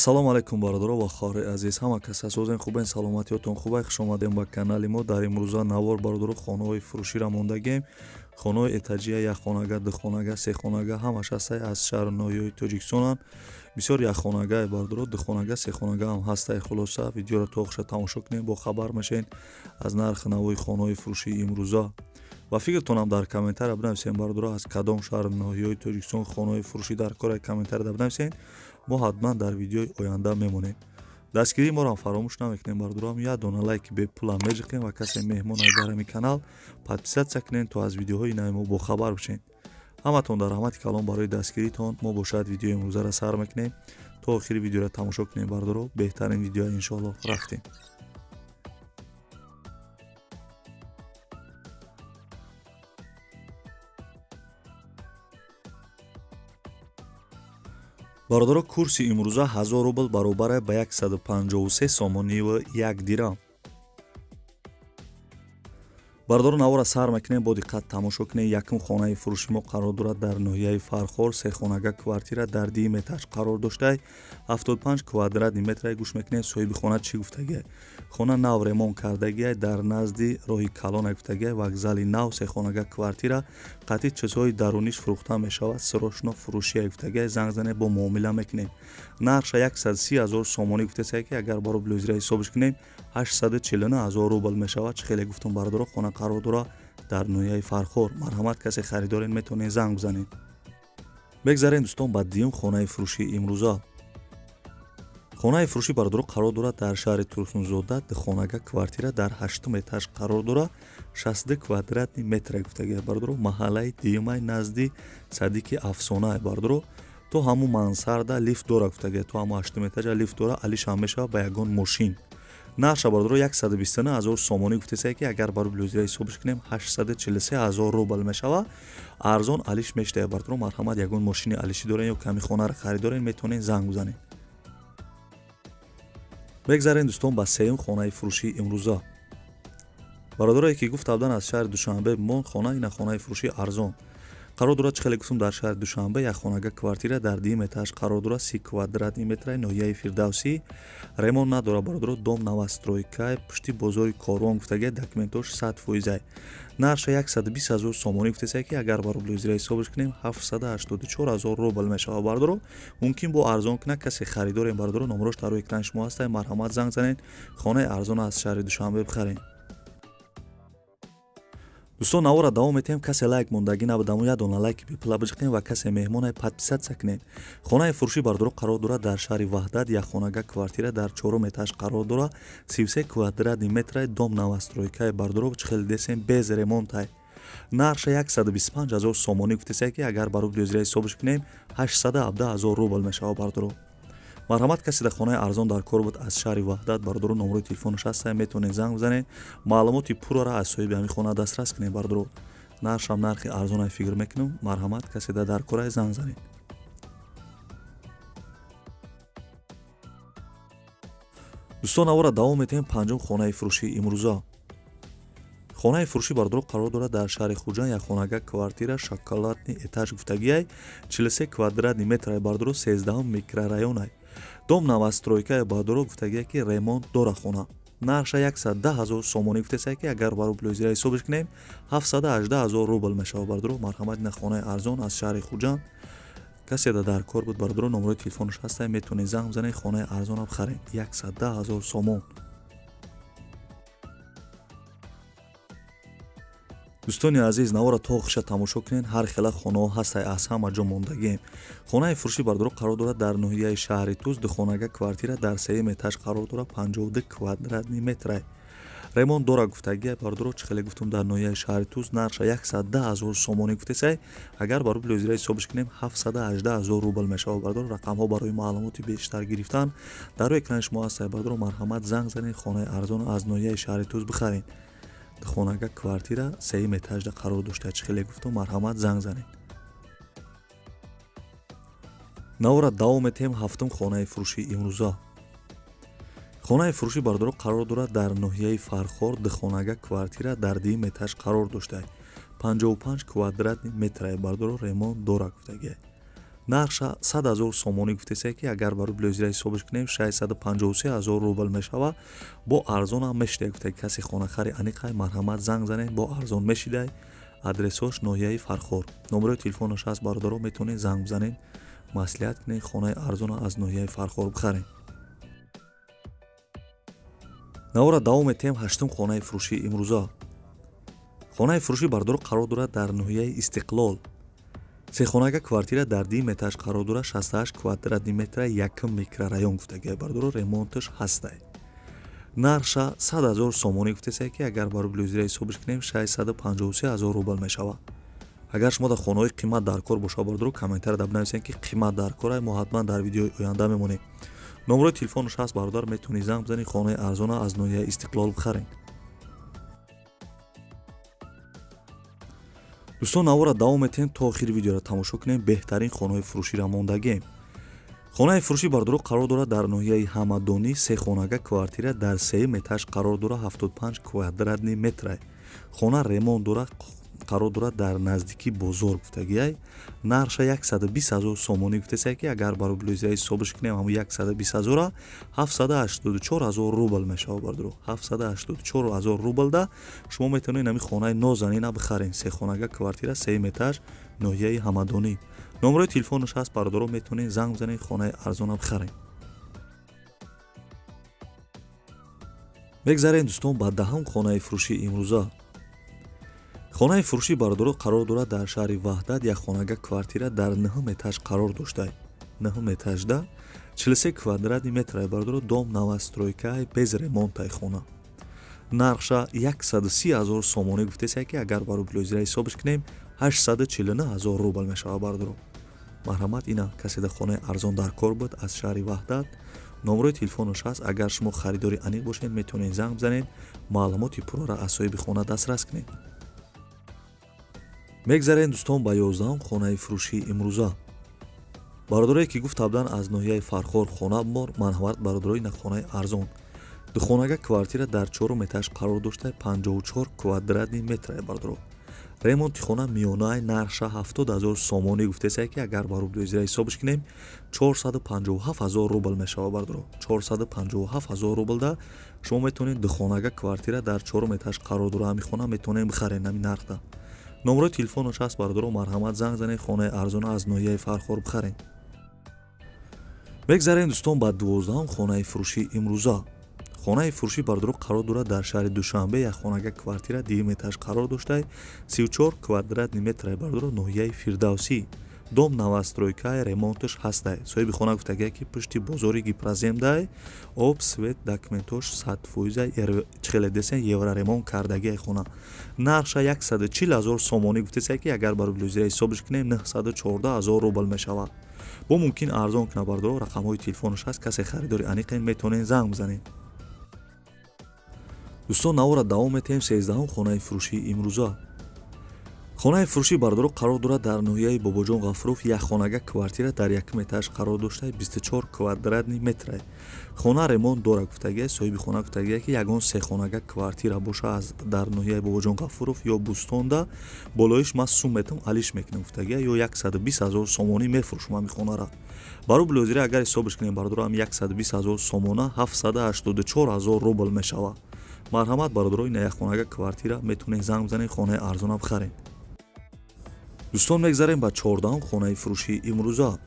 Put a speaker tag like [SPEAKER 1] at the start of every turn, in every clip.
[SPEAKER 1] Ассалому алайкум бародаро ва хоҳарони азиз, ҳама кас ҳастозен хубен, саломатиётон хубай. Хуш омадем ба канали мо. Дар имрӯза навор бародаро хонаҳои фурӯширо мондагем. Хонаҳои этажия, якхонага, духонага, сехонага ҳамаш ҳастай, аз шаҳру ноҳияҳои Тоҷикистонанд. Бисёр якхонага бародаро, духонага, сехонага ҳам ҳастай. Хулоса видеоро то охиша тамошо кунем, бо хабар мешавед аз нархи навои хонаҳои фурӯшии имрӯза. Ва фикртонам дар комментария бинависем бародаро, аз кадом шаҳру ноҳияҳои Тоҷикистон хонаҳои фурӯшӣ дар кора комментария бинависем. Мо ҳатман дар видеои оянда мемонем. Дастгирии моро фаромӯш намекунем бародарам, як дона лайки бепулам меҷиқем ва касе меҳмон дар ҳамин канал подписаться кунед, то аз видеоҳои нави мо бохабар бошед. Ҳаматон дар раҳмати калон барои дастгиритон. Мо бошад видеои имрӯзаро сар мекунем, то охири видеоро тамошо кунем бародаро. Беҳтарин видео иншоаллоҳ. Рафтем. Бародаро, курси имрӯза 1000 рубл баробар ба 153 сомониву 1 дирам. Бародаро, навора сар мекунем, бо диққат тамошо кунем. Якум хонаи фурӯши мо қарор дорад дар ноҳияи Фархор, сехонага квартира дар дуюм этаж қарор доштай, 75 квадратный метра. Гӯш мекунем соҳиби хона чӣ гуфтагиай. Хона нав ремонт кардагиай, дар назди роҳи калона гуфтагиай, вокзали нав, сехонага квартира, қатъи чизҳои даруниш фурӯхта мешавад, срочно фурӯшия гуфтагиай. Занг занед, бо муомила мекунем. Нархша 130 000 сомонӣ гуфтесай, ки агар ба рубли ҳозира ҳисобиш кунем 849 000 рубл мешавад. Чӣ хеле гуфтум бародаро, хона қарор дорад дар ноҳияи Фархор. Марҳамат, касе харидорен метавонед занг бизанед. Бигзарем дӯстон ба дуюм хонаи фурӯшии имрӯза. Хонаи фурӯшӣ бародаро қарор дорад дар шаҳри Турсунзода, духонага квартира дар 8 этаж қарор дорад, 62 квадратный метр гуфтагиай бародаро. Маҳаллаи дуюмай, назди садики афсонай бародаро. То ҳамун мансарда лифт дора гуфтагиай, то ҳамун 8 этажа лифт дора, алишам мешавад ба ягон мошин. Нархша бародаро 129 000 сомонӣ гуфтесай, ки агар ба рубли ҳозира ҳисобиш кунем 843 000 рубл мешавад. Арзон алиш мешавад бародаро. Марҳамат, ягон мошини алишӣ дорен ё ками хонаро харидорен, метавонед занг бизанед. Бигзарем дӯстон ба сеюм хонаи фурӯшии имрӯза. Бародарое ки гуфта буданд аз шаҳри Душанбе мон хона, ина хонаи фурӯшии арзон қарор дорад. Чӣ хеле гуфтум, дар шаҳри Душанбе як хонага квартира дар дуюм этаж қарор дорад, 30 квадратный метраи, ноҳияи Фирдавсӣ. Ремонт надорад бародаро, дом новостройка, пушти бозори Корвон гуфтагиай, документош 100%. Нархша 120 000 сомонӣ гуфтесай, ки агар ба рубли ҳозира ҳисобиш кунем 784 000 рубл мешавад бародаро. Мумкин бо арзон кунад, касе харидорем бародаро, номерош дар рӯи экрани шумо ҳастай, марҳамат занг занед, хонаи арзон аз шаҳри Душанбе бихаред. Дӯстон, навора давом метиҳем. Касе лайк мондагӣ набуд, як дона лайки бепула биҷиқем ва касе меҳмонай подписаться кунед. Хонаи фурӯшӣ бародаро қарор дорад дар шаҳри Ваҳдат, якхонага квартира дар 4 этаж қарор дорад, 33 квадратный метраи, дом новостройкаи бародаро, чӣ хеле десем без ремонтай. Нархша 125 000 сомонӣ гуфтесай, ки агар ба рубли ҳозира ҳисобиш кунем 817 000 рубл мешавад бародаро. Марҳамат, касе дар хонаи арзон дар кор буд аз шаҳри Ваҳдат бародаро, номерои телефонаш ҳастай, метавонед занг бизанед, маълумоти пуррара аз соҳиби ҳамин хона дастрас кунед бародаро. Нархшам нархи арзонай фикр мекунам. Марҳамат, касе дар корай занг занед. Дӯстон, навора давом метиҳем. Панҷум хонаи фурӯшии имрӯза. Хонаи фурӯшӣ бародаро қарор дорад дар шаҳри Хуҷанд, якхонага квартира, шоколадный этаж гуфтагиай, 43 квадратный метрай бародаро, 13 микрорайонай. Дом новостройкаи бародаро гуфтагиай, ки ремонт дора хона. Нархша 110 000 сомонӣ гуфтесай, ки агар ба рубли ҳозира ҳисобиш кунем 718 000 рубл мешавад бародаро. Марҳамат, ина хонаи арзон аз шаҳри Хуҷанд. Касе дар кор буд бародаро, номерои телефонаш ҳастай, метавонед занг бизанед, хонаи арзонам харед, 110 000 сомон. Дӯстони азиз, навора то охиша тамошо кунед. Ҳар хела хонаҳо ҳастай, аз ҳама ҷо мондагием. Хонаи фурӯшӣ бародаро қарор дорад дар ноҳияи шаҳри Туз, духонага квартира дар 3 этаж қарор дорад, 52 квадратный метрай. Ремонт дора гуфтагиай бародаро, чӣ хеле гуфтум дар ноҳияи шаҳри Туз. Нархша 110 000 сомонӣ гуфтесай, агар ба рубли ҳозира ҳисобиш кунем 718 000 рубл мешавад бародаро. Рақамҳо барои маълумоти бештар гирифтан дар рӯи экрани шумо ҳастай бародаро. Марҳамат, занг занед, хонаи арзон аз ноҳияи шаҳри Туз бихаред. Хонага квартира 3 этажда қарор дошта, чӣ хеле гуфтум, марҳамат занг занед. Навора давом метиҳем. Ҳафтум хонаи фурӯшии имрӯза. Хонаи фурӯшӣ бародаро қарор дорад дар ноҳияи Фархор, духонага квартира дар дуюм этаж қарор дошта, 55 квадратный метрай бародаро, ремонт дора гуфтагиай. Нархша 100 000 сомонӣ гуфтесае ки агар ба рубли ҳозира ҳисобаш кунем 653 000 рубл мешава. Бо арзон ҳам мешидай гуфта, касе хонахари аниқай марҳамат занг занед, бо арзон мешидай. Адресош ноҳияи Фархор, номерои телефонаш ҳаст бародаро, метавонед занг бизанед, маслиҳат кунед, хонаи арзона аз ноҳияи Фархор бихаред. Навора давом метиҳем. Ҳаштум хонаи фурӯшии имрӯза. Хонаи фурӯшӣ бародаро қарор дорад дар ноҳияи Истиқлол. Сехонага квартира дар дим этаж қарор дорад, 68 квадратный метра, якум микрорайон гуфтагиай бародаро, ремонташ ҳастай. Нархша 100 000 сомонӣ гуфтесае ки агар ба рубли ҳозира ҳисобаш кунем 653 000 рубл мешавад. Агар шумо дар хонаҳои қимат дар кор бошад бародаро, комментарияда бинависед ки қимат дар корай, мо ҳатман дар видеои оянда мемонем. Номерои телефонаш ҳаст бародар, метавонед занг бизанед, хонаи арзона аз ноҳияи Истиқлол бихаред. Дӯстон, навора давом метиҳем, то охири видеоро тамошо кунем. Беҳтарин хонаҳои фурӯширо мондагием. Хонаи фурӯшӣ бародаро қарор дорад дар ноҳияи Ҳамадонӣ. Сехонага квартира дар сеюм этаж қарор дорад, 75 квадратный метра. Хона ремонт дорад, қарор дорад дар наздикии бозор гуфтагиай. Нархша 120 000 сомонӣ гуфтесае ки агар ба рубли ҳозира ҳисобаш кунем ҳамун 120 000 784 000 рубл мешавад бародаро. 784 000 рублда шумо метавонед ҳамин хонаи нозанина бихаред. Сехонага квартира, сеюм этаж, ноҳияи Ҳамадонӣ. Номерои телефонаш ҳаст бародаро, метавонед занг бизанед, хонаи арзона бихаред. Мегзарем дӯстон ба даҳум хонаи фурӯшии имрӯза. Хонаи фурӯшӣ бародаро қарор дорад дар шаҳри Ваҳдат. Як хонага квартира дар нӯҳум этаж қарор доштай. Нӯҳум этажда 43 квадратный метра бародаро, дом новостройкаи без ремонтай хона. Нархша 130 000 сомонӣ гуфтесае ки агар ба рубли ҳозира ҳисобаш кунем 849 000 рубл мешавад бародаро. Марҳамат, ина касе дар хонаи арзон дар кор буд аз шаҳри Ваҳдат, номерои телефонаш ҳаст. Агар шумо харидори аниқ бошед метавонед занг бизанед, маълумоти пурраро аз соҳиби хона дастрас кунед. Мегзарем дӯстон ба 11-ум хонаи фурӯшии имрӯза. Бародарое ки гуфта буданд аз ноҳияи Фархор хона бимор, марҳамат бародаро, ина хонаи арзон. Духонага квартира дар чорум этаж қарор дошта, 54 квадратный метра бародаро. Ремонти хона миёнаи, нархша 70 000 сомонӣ гуфтесае ки агар ба рубли ҳозира ҳисобаш кунем 457 000 рубл мешавад бародаро. 457 000 рублда шумо метавонед духонага квартира дар чорум этаж қарор дора ҳамин хона метавонед бихаред ҳамин нархда. Номерои телефонаш ҳаст бародаро, марҳамат занг занед, хонаи арзона аз ноҳияи Фархор бихаред. Мегзарем дӯстон ба 12-ум хонаи фурӯшии имрӯза. Хонаи фурӯшӣ бародаро қарор дорад дар шаҳри Душанбе. Як хонага квартира дуюм этаж қарор доштай, 34 квадратный метра бародаро, ноҳияи Фирдавсӣ. Дом новостройкаи, ремонташ ҳастай. Соҳиби хона гуфтагия ки пушти бозори Гипроземдай, об, свет, документош 100% чихеле десен евроремонт кардагиай хона. Нархша 140 000 сомонӣ гуфтесае ки агар ба рубли ҳозира ҳисобаш кунем 914 000 рубл мешавад. Бо мумкин арзон кунад бародаро, рақамҳои телефонаш ҳаст, касе харидори аниқен метавонед занг бизанед. Дӯстон, навора давом метиҳем. 13-ум хонаи фурӯшии имрӯза. Хонаи фурӯшӣ бародаро қарор дорад дар ноҳияи Бобоҷон Ғафуров. Як хонага квартира дар якум этаж қарор дошта, 24 квадратный метра. Хона ремонт дорад гуфтагия, соҳиби хона гуфтагия ки ягон сехонага квартира боша аз дар ноҳияи Бобоҷон Ғафуров ё Бӯстонда, болоиш ман сум метам алиш мекунам гуфтагия, ё 120 000 сомонӣ мефурӯшам ҳамин хонара. Ба рубли ҳозира агар ҳисобаш кунем бародаро, ҳам 120 000 сомона 784 000 рубл мешавад. Марҳамат бародаро, ина як хонага квартира метавонед занг бизанед, хонаи арзона бихаред. Дӯстон, мегзарем ба 14-ум хонаи фурӯшии имрӯза.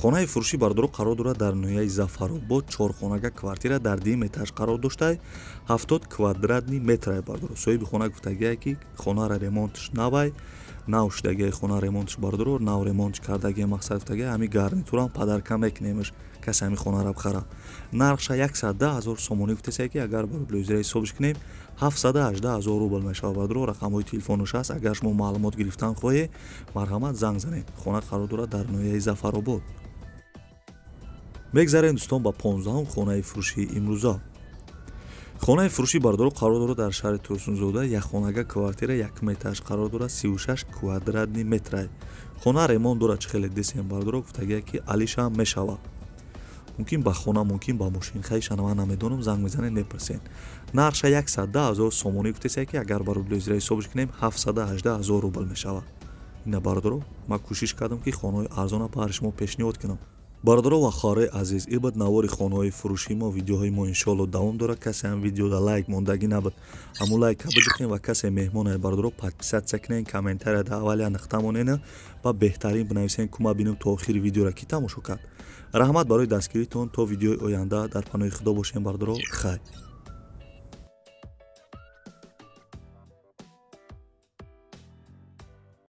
[SPEAKER 1] Хонаи фурӯшӣ бародаро қарор дорад дар ноҳияи Зафаробод. Чорхонага квартира дар дуюм этаж қарор доштай, 70 квадратный метра бародаро. Соҳиби хона гуфтагие ки хонара ремонтш навай, нав шудагиай хона ремонтш бародаро, нав ремонтш кардагиай мақсад гуфтагиай, ҳамин гарнитурам падарка мекунемш касе ҳамин хонара бихара. Нархша 110 000 сомонӣ гуфтесае ки агар ба рубли ҳозира ҳисобаш кунем 718 000 рубл мешавад бародаро. Рақамҳои телефонаш ҳаст, агар шумо маълумот гирифтан хоҳед марҳамат занг занед. Хона қарор дорад дар ноҳияи Зафаробод. Мегзарем дӯстон ба 15-ум хонаи фурӯшии имрӯза. Хонаи фурӯшӣ бародаро қарор дорад дар шаҳри Турсунзода. Як хонага квартира якум этаж қарор дорад, 36 квадратный метра. Хона ремонт дорад, чӣ хеле десем бародаро, гуфтагия ки алишам мешавад. Мумкин ба хона, мумкин ба мошин, хайша ман намедонам, занг мезанед мепурсед. Нархша 110 000 сомонӣ гуфтесае ки агар ба рубли ҳозира ҳисобаш кунем 718 000 рубл мешавад. Ина, бародаро, ман кӯшиш кардам, ки хонаҳои арзона баҳри шумо пешниҳод кунам. Бародаро ва хоҳарои азиз, ин буд навори хонаҳои фурӯшии мо. Видеоҳои мо, иншоалло, давом дорад. Касе ҳам видеода лайк мондагӣ набуд, ҳамун лайка биҷиқем ва касе меҳмонае, бародаро, подписаться кунен, комментария да аввал я нуқта монена ва беҳтарин бинависен, ку ма бинем, то охири видеора кӣ тамошо кард. Раҳмат барои дастгиритон. То видеои оянда дар паноҳи Худо бошем, бародаро. Хайр.